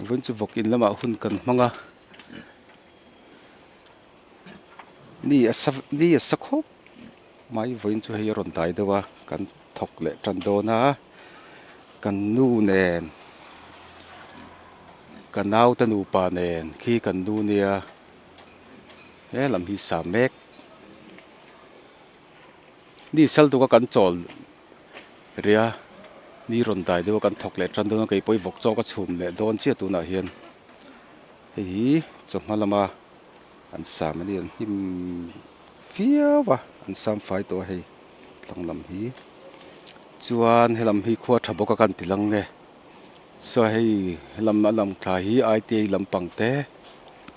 Vawiin chu vawk in lamah hun kan hmang a ni a sa ni a sa khawp mai vawiin chu hei a rawn dai deuh a kan thawk leh tan dawn a kan nu nen ka naute nupa nen khi kan nu nia he lam hi sa mek ni sal tuk a kan chawl ria ni rawn dai deuh a kan thawk leh tan dawn a keipawh hi vawk chaw ka chhum leh dawn chiah tunah hian hei hi chawhma lama an sam a ni an hnim viau a an sam fai tawh a hei tlang lam hi chuan helam hi khua tha bawk a kan ti lang nge saw hei helam a lang thla hi I T I lampang te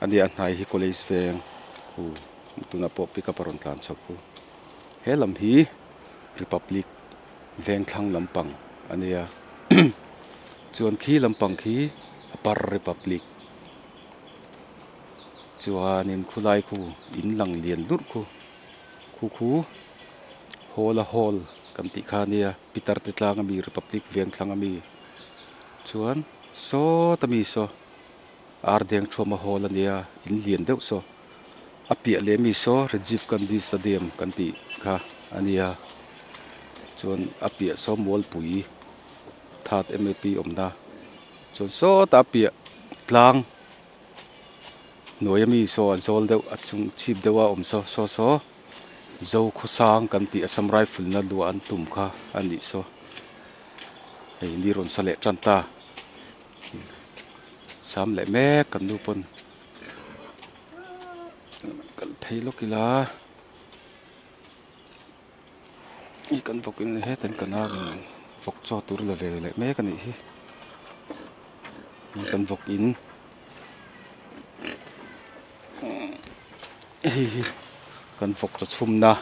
a nia a hnai hi college veng hu tunah pawh pickup a rawn tlan chho khu he lam hi republic veng thlang lampang a nia chuan khi lampang khi upper republic chuanin khulai khu in lang lian lurh khu khu khu hall a hall kan tih kha ania pitar te tlang ami republic veng thlang ami chuan sawt ami saw ar deng thuam a hall ania in lian deuh saw a piah leh ami saw Rajiv Gandhi stadium kan tih kha ania chuan a piah saw mualpui that M A P awmna chuan sawtah a piah tlang hnuai ami saw an zawl deuh a chung chhip deuh a awm saw saw saw Zokhawsang kan tih Assam rifle na luah an tum kha a nih saw hei ni rawn sa leh tan ta sam leh mek kan nu pawn kal phei lawk ila i kan vawk in hetain kan ar in vawk chaw tur la ve leh mek a nih hi kan vawk in hei hi kan vawk chaw chhumna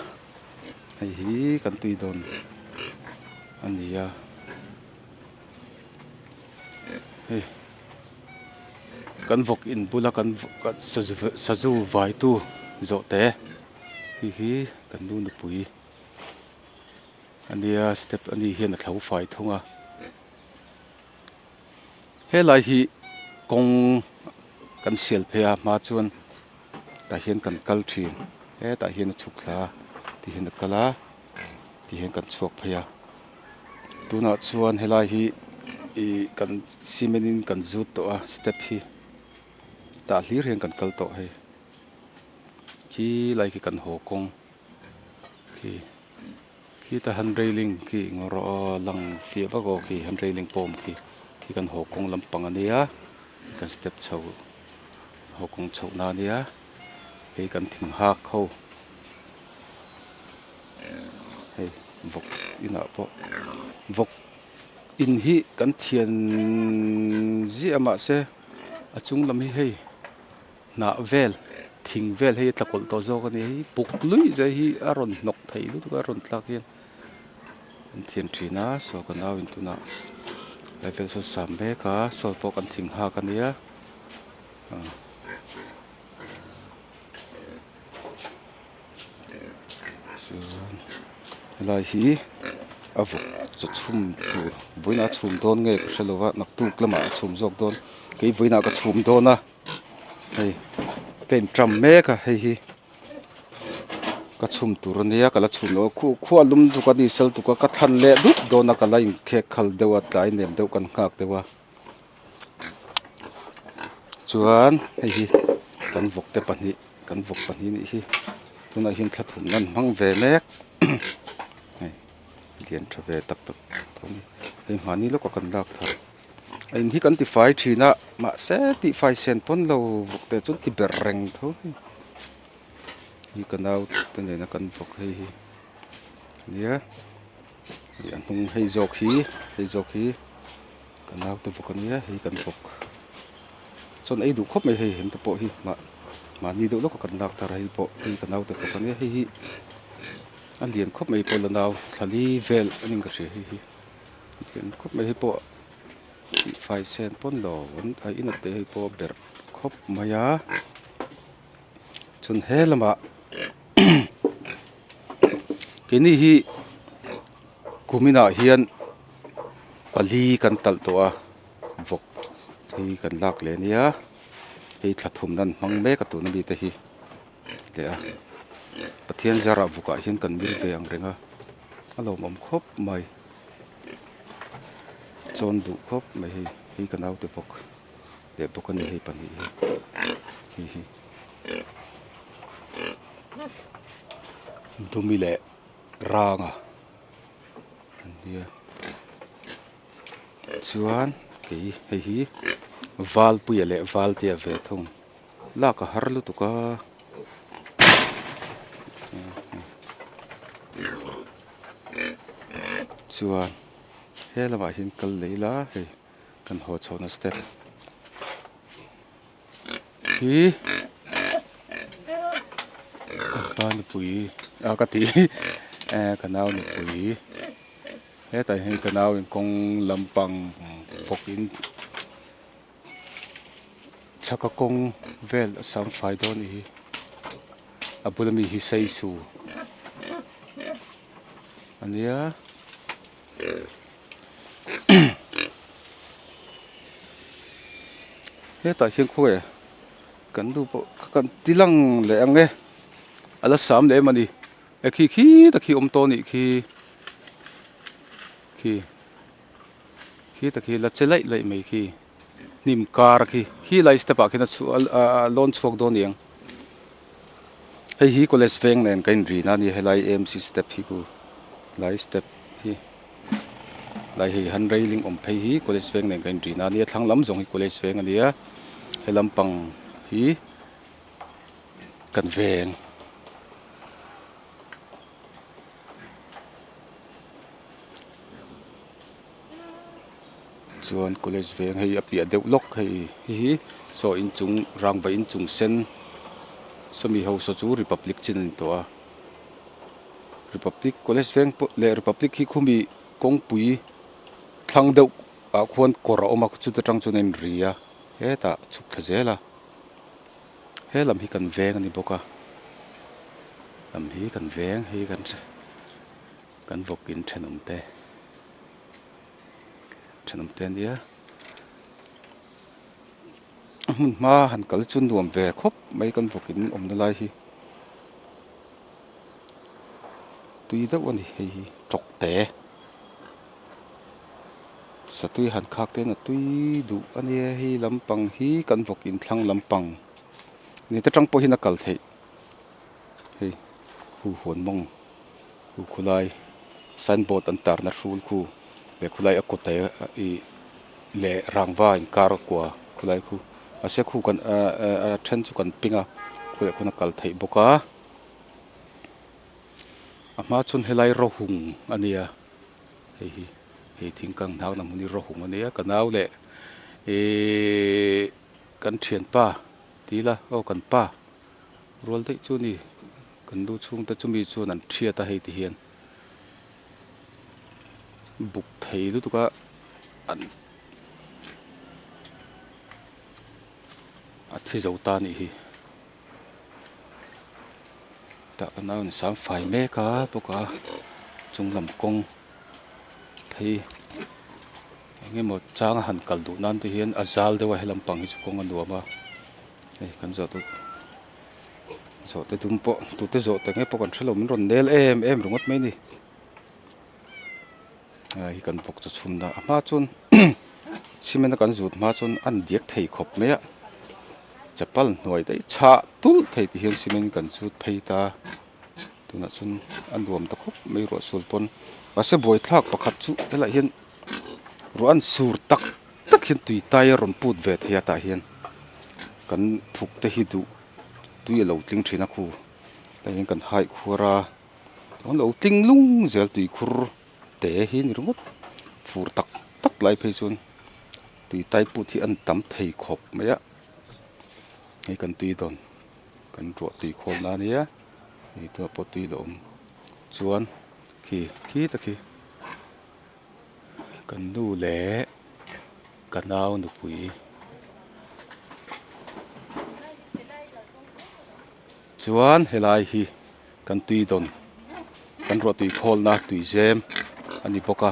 hei hi kan tui dawn a ni a hei kan vawk in bula kan sazu vaitu zawhte hei hi kan nu nupui a nia step a ni hian a thlo fai thung a helai hi kawng kan sial phei a hma chuan tah hian kan kal thin hetah hian a chhuk thla a ti hian a kal a ti hian kan chhuak phei a tunah chuan helai hi ih kan cement in kan zut tawh a step hi tah hlir hian kan kal tawh hei. Khi lai khi kan haw kawng khi khita han railing khi eng rawh aw lang fiah vak aw khi han railing pawh a awm khi khi kan haw kawng lampang a nia kan step chho haw kawng chhoh na a nia hei kan thing hak ho hei vawk inah pawh vawk in hi kan thian ziah mahse a chung lam hi hei. Hnah vel thing vel hei a tla kawlh tawh zawk a ni hei puk luih zai hi a rawn hnawk thei lutuk a a rawn tlak hian an thian thin a saw ka nau in tunah lai vel saw sam mek a saw pawh kan thing hak a nia ah. Chuan helai hi a vawk chaw chhum tur vawiinah a chhum dawn nge ka hre lo va naktuk lamah a chhum zawk dawn kei vawiinah ka chhum dawn a hei ka in tram mek a hei hi ka chhum tur a nia ka la chhum lo a khu khua lum tuk a ni sal tuk a ka thlan leh dup dawn a ka la inkhek khal deuh a tlai nem deuh kan nghak deuh a chuan hei hi kan vawk te pahnih kan vawk pahnih nih hi tunah hian thla thum nan hmang ve mek hei lian tha ve tak tak tho a ni hei mahni lawkah kan lak thar a in hi kan ti fai thin a mahse tih fai sen pawn lo vawk te chuan ti ber reng tho a ni hi ka nau te nena kan vawk hei hi nia hei a hnung hei zawk hi hei zawk hi ka nau te vawk ania hei kan vawk chuan ei duh khawp mai hei hem te pawh hi mah mahni deuh lawk a kan lak thar hei pawh hei ka nau te vawk ania hei hi a lian khawp mai pawh la nau thla li vel a ni ka hria hei hi a lian khawp mai hei pawh tih fai sen pawn lo a inah te hei pawh a berh khawp mai a chuan he lamah keini hi kuminah hian pali kan talh tawh a vawk. Hei kan lak leh ania hei thla thumna an hmang mek a tuna mite hi leh a Pathian zarah vukah hian kan mil ve ang reng a a lawmawm khawp mai chawn duh khawp mai hei hei ka naute bawk leh bawk a ni hei pahnih hi hei hi dumi leh ranga an nia. Chuan kei hei hi Valpuia leh Valtea ve thung lak a har lutuk a chuan he lamah hian kal leh ila hei kan haw chhohna step hi ka pa nupui a ka tih ka nau nupui. Hetah hian ka nau in kawng lampang bawk in chhaka kawng vel a sam fai dawn a ni hi a bula mi hi saisu a nia hetah hian khawnge kan nu pawh kan ti lang leh ang e a la sam leh em a ni e khi khi tak hi awm tawh a nih khi. Khi khi tak hi la che laih laih mai khi hnim kar khi khi lai step ah khian a chhuah a lawn chhuak dawn aniang hei hi college veng nen ka inrin a ni helai amc step hi ku lai step hi lai hei han railing awm phei hi college veng nen ka inrin a nia thlang lam zawng hi college veng a nia he lampang hi kan veng. Chuan college veng hei a piah deuh lawk hei hi saw inchung rangva inchung sen sawmi ho saw chu republic chin a ni tawh a republic college veng pawh leh republic hi khumi kawngpui thlang deuh ah khuan kawr a awm a chuta tang chuan a inri a hetah chhuk thla zel a. He lam hi kan veng a ni bawk a lam hi kan veng hei kan kan vawk in thenawm te thenawm te ania a hmun hma han kal chu nuam ve khawp mai kan vawk in awmna lai hi tui deuh a ni hei hi tawk te. Satui han khak te hian a tui duh a nia hei lampang hi kan vawk in thlang lampang ni te tang pawh hian a kal theih hei hu huan mawng hu khulai signboard an tar na hrul khu leh khulai a kawt ih leh rangva inkar kua khulai khu mahse khu kan ah a then chu kan ping a khulai khuan a kal theih bawk a a hma chuan helai rawhung a nia. Hei hi hei thingkang hnakna hmun hi rawhung a nia ka nau leh ihh kan thianpa ti ila aw kan pa rual daih chu a ni kan nu chhungte chumi chuan an thiat a hei ti hian buk thei lutuk a an a thi zo ta a nih hi tah kan a rawn sang fai mek a bawk a chung lam kawng phei eng emaw chang a han kal duh nan te hian a zal deuh a helam pang hi chu kawng a nuam a hei kan zawh te zawh te dum pawh tute zawh te nge pawh kan hrelo min rawn nel em em ringawt mai a ni hei hi kan bawk chu chhun a hma chuan cement a kan zut hma chuan a diak thei khawp mai a chapal hnuai daih chhah tulh thei ti hian cement kan zut phei ta tunah chuan a nuam ta khawp mai ruah sul pawn mahse buaithlak pakhat chu helaiah hian ruah an sur tak tak hian tui tai a rawn put ve thei a tah hian kan thuk te hi duh tui a lo tling thin a khu tah hian kan haih khuar a. An lo tling lung zel tui khur te hi ni ringawt fur tak tak lai phei chuan tui tai put hi an tam thei khawp mai a hei kan tui dawn kan ruah tui khawl na ania hei tunah pawh tui la awm chuan khi khi ta khi kan nu leh ka nau nupui. Chuan helai hi kan tui dawn kan ruah tui khawlna tui zem a ni bawk a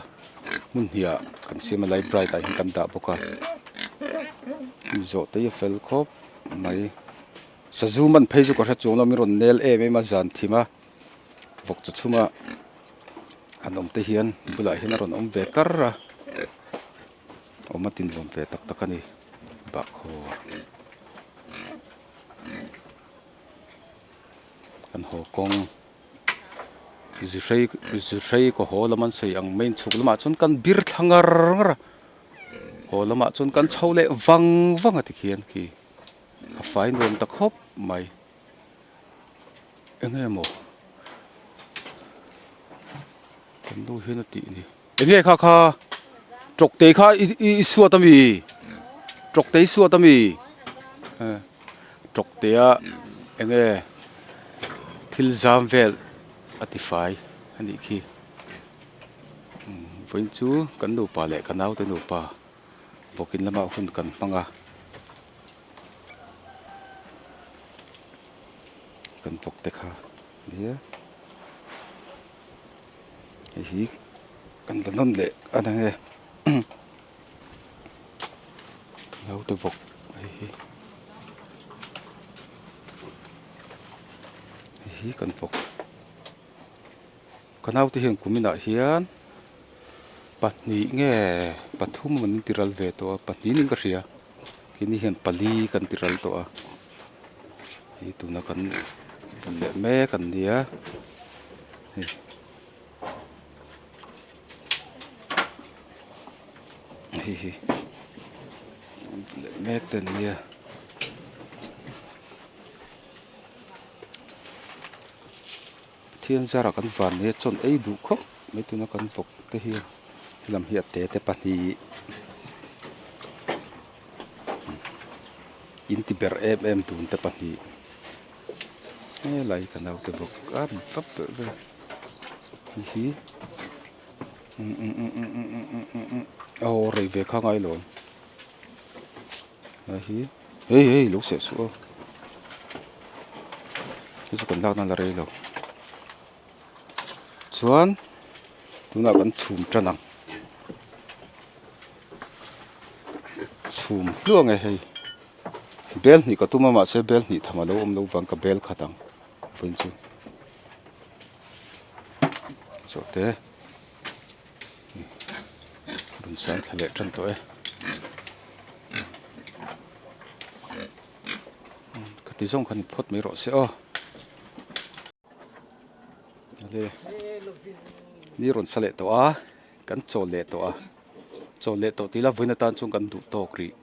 hmun hnih ah kan siam a lai bright ah hian kan dah bawk a. Zawhte hi a fel khawp mai. Sazu man phei chu ka hre chuang lo min rawn nel em em a zan thim a vawk chaw chhunga an awm te hian bulah hian a rawn awm ve kar a awm a tinlawm ve tak tak a ni bahkhawr kan haw kawng zuhrei zuhrei kaw haw lam an sawi ang mai in chhuk lamah chuan kan bir thla ngar ngar a haw lamah chuan kan chho leh vang vang a tikhian khi. A fai nuam ta khawp mai eng nge maw kan nu hian a tih ni eng nge kha kha tawk te kha i i suat ami tawk te i suat ami tawk te a eng nge thil zam vel a ti fai a nih khi vawiin chu kan nupa leh ka naute nupa. Bawkin lamah hun kan hmang a kan bawk te kha nia hei hi kan la nawn leh a ni nge naute bawk hei hi hei hi kan bawk. Ka naute hian kum inah hian pahnih nge pathum an ti ral ve tawh a pahnih niin ka hria keini hian pali kan ti ral tawh a hei tuna kan leh mek an nia hei hei hi leh mek te an nia. Pathian zarah kan van mai a chawn ei duh khawp mai tuna kan vawk te hian helam hi a te te pahnih in ti ber em em dun te pahnih helai ka naute bawk a vap ber ber hei hi aw rei ve kha ngai lo hei hi hei hei lo seh suh aw hei chu kan lak na la rei lo chuan tunah kan chhum tan ang chhum hluah nge hei bel hnih ka tum a mahse bel hnih tham a lo awm lo vang ka bel khat ang vawiin chu chawhte. Rawn sang thla leh tan tawh e. Ka ti zawng kha ni phawt mai rawh se aw. Ale ni rawn sa leh tawh a kan chawl leh tawh a chawl leh tawh tih la vawiin atan chuan kan duh tawk rih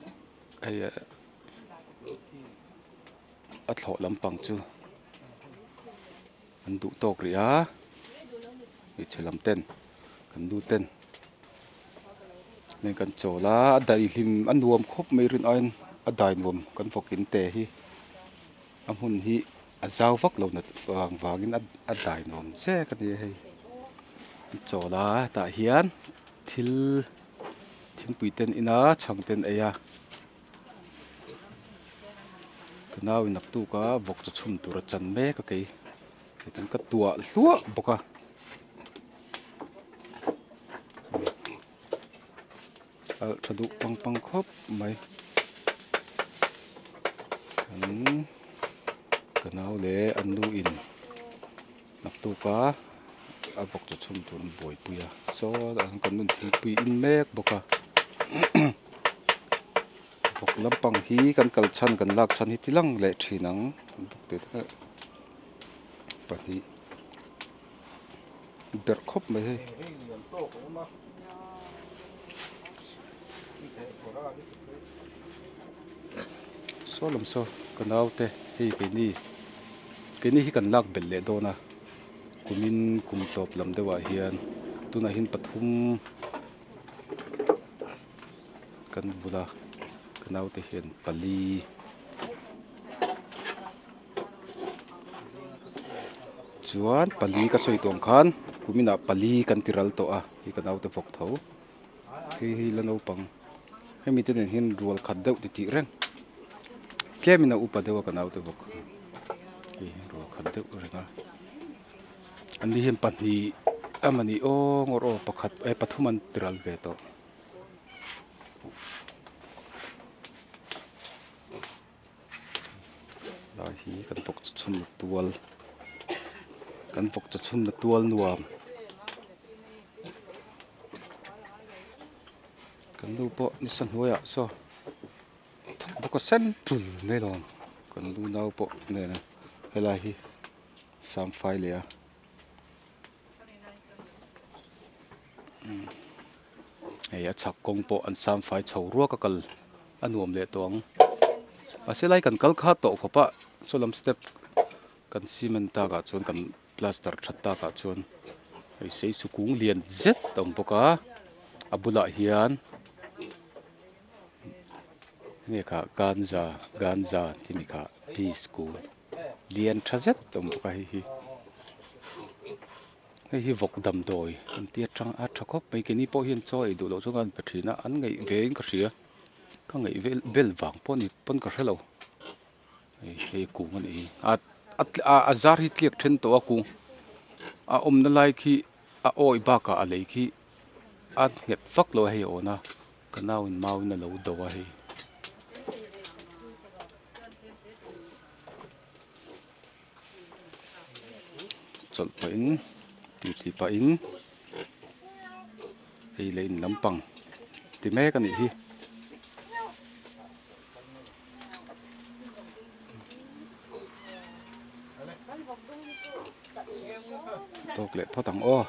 hei a thlawh lampang chu. An duh tawk rih a hmeichhe lam ten kan nu ten heng kan chawl a a daihlim a nuam khawp mai rin aiin a dai nuam kan vawkin te hi a hmun hi a zau vak lo nat vang vangin a dai nuam zek a ni a hei an chawl a tah hian thil thingpui te an in a chhang te an ei a. Ka nau in naktuk a vawk chu chhun tur a chan mek a kei tichuan ka tuah hluah bawk a alh tha duh pang pang khawp mai kan ka nau leh an nu in naktuk a a vawk chu chhun tur an buaipui a saw kan nun thingpui in mek bawk a. Vawk lampang hi kan kal chhan kan lak chhan hi ti lang leh thin ang bawk te te pahnih berh khawp mai hei. Saw lam saw ka naute hei keini keini hi kan lak belh leh dawn a kumin kum tawp lam deuhah hian tunah hian pathum. Kan bula ka naute hian pali chuan pali ka sawi tawh ang khan kuminah pali kan ti ral tawh a hei ka naute vawk tho hei hi la naupang hemi te nen hian rual khat deuh ti tih reng tlemin a upa deuh a ka naute vawk hei hi rual khat deuh reng a. An ni hian pahnih em a ni aw ngawr aw pakhat eh pathum an ti ral ve tawh. Hi kan vawk chaw chhumna tual kan vawk chaw chhumna tual nuam kan nu pawh nisa hnuaiah saw thawk bawk a sen tul mai alawm kan nu nau pawh nena helai hi samfai leh a. Hei a chhak kawng pawh an sam fai chho ruak a kal a nuam leh tawh ang mahse lai kan kal kha tawh khawp a saw lam step kan cement tak ah chuan kan plaster that tak ah chuan hei sei sukung lian zet a awm bawk a a bulah hian enge kha ganza ganza tih mi kha peace kung lian tha zet a awm bawk a hei hi. Hei hi vawk damdawi an ti atang a tha khawp mai keini pawh hian chaw ei duh loh chuan ka han pe thin a an ngaih ve in ka hria ka ngaih vel bel vang pawh ni pawn ka hrelo hei hei kung a nih hi a a a zar hi tliak then tawh a kung a awmna lai khi a awi bakah a lei khi a nghet vak lo a hei a awn a ka nau in mau in a lo do a hei. Chawlh pahin titi pahin hei leh in lampang ti mek a nih hi. Tawk leh phawt ang aw.